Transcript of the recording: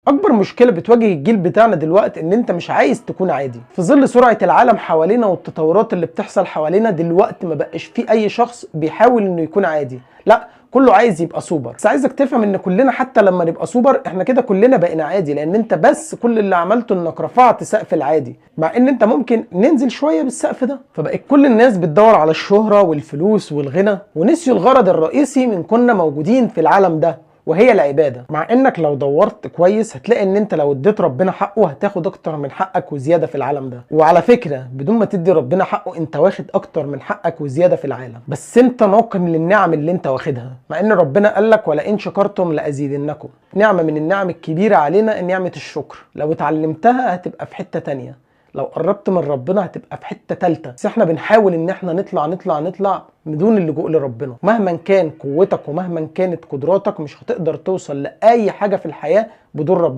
اكبر مشكلة بتواجه الجيل بتاعنا دلوقتي ان انت مش عايز تكون عادي. في ظل سرعة العالم حوالينا والتطورات اللي بتحصل حوالينا دلوقتي، ما بقاش في اي شخص بيحاول انه يكون عادي، لا كله عايز يبقى سوبر. بس عايزك تفهم ان كلنا حتى لما نبقى سوبر احنا كده كلنا بقينا عادي، لان انت بس كل اللي عملته انك رفعت سقف العادي، مع ان انت ممكن ننزل شوية بالسقف ده. فبقت كل الناس بتدور على الشهرة والفلوس والغنى، ونسيوا الغرض الرئيسي من كنا موجودين في العالم ده، وهي العبادة. مع انك لو دورت كويس هتلاقي ان انت لو اديت ربنا حقه هتاخد اكتر من حقك وزيادة في العالم ده. وعلى فكرة بدون ما تدي ربنا حقه انت واخد اكتر من حقك وزيادة في العالم، بس انت ناقم للنعم اللي انت واخدها، مع ان ربنا قالك ولئن شكرتم لازيدنكم. نعمة من النعم الكبيرة علينا نعمة الشكر، لو اتعلمتها هتبقى في حتة تانية، لو قربت من ربنا هتبقى في حتة تالتة. بس احنا بنحاول ان احنا نطلع نطلع نطلع بدون اللجوء لربنا. مهما كان قوتك ومهما كانت قدراتك مش هتقدر توصل لأي حاجة في الحياة بدون ربنا.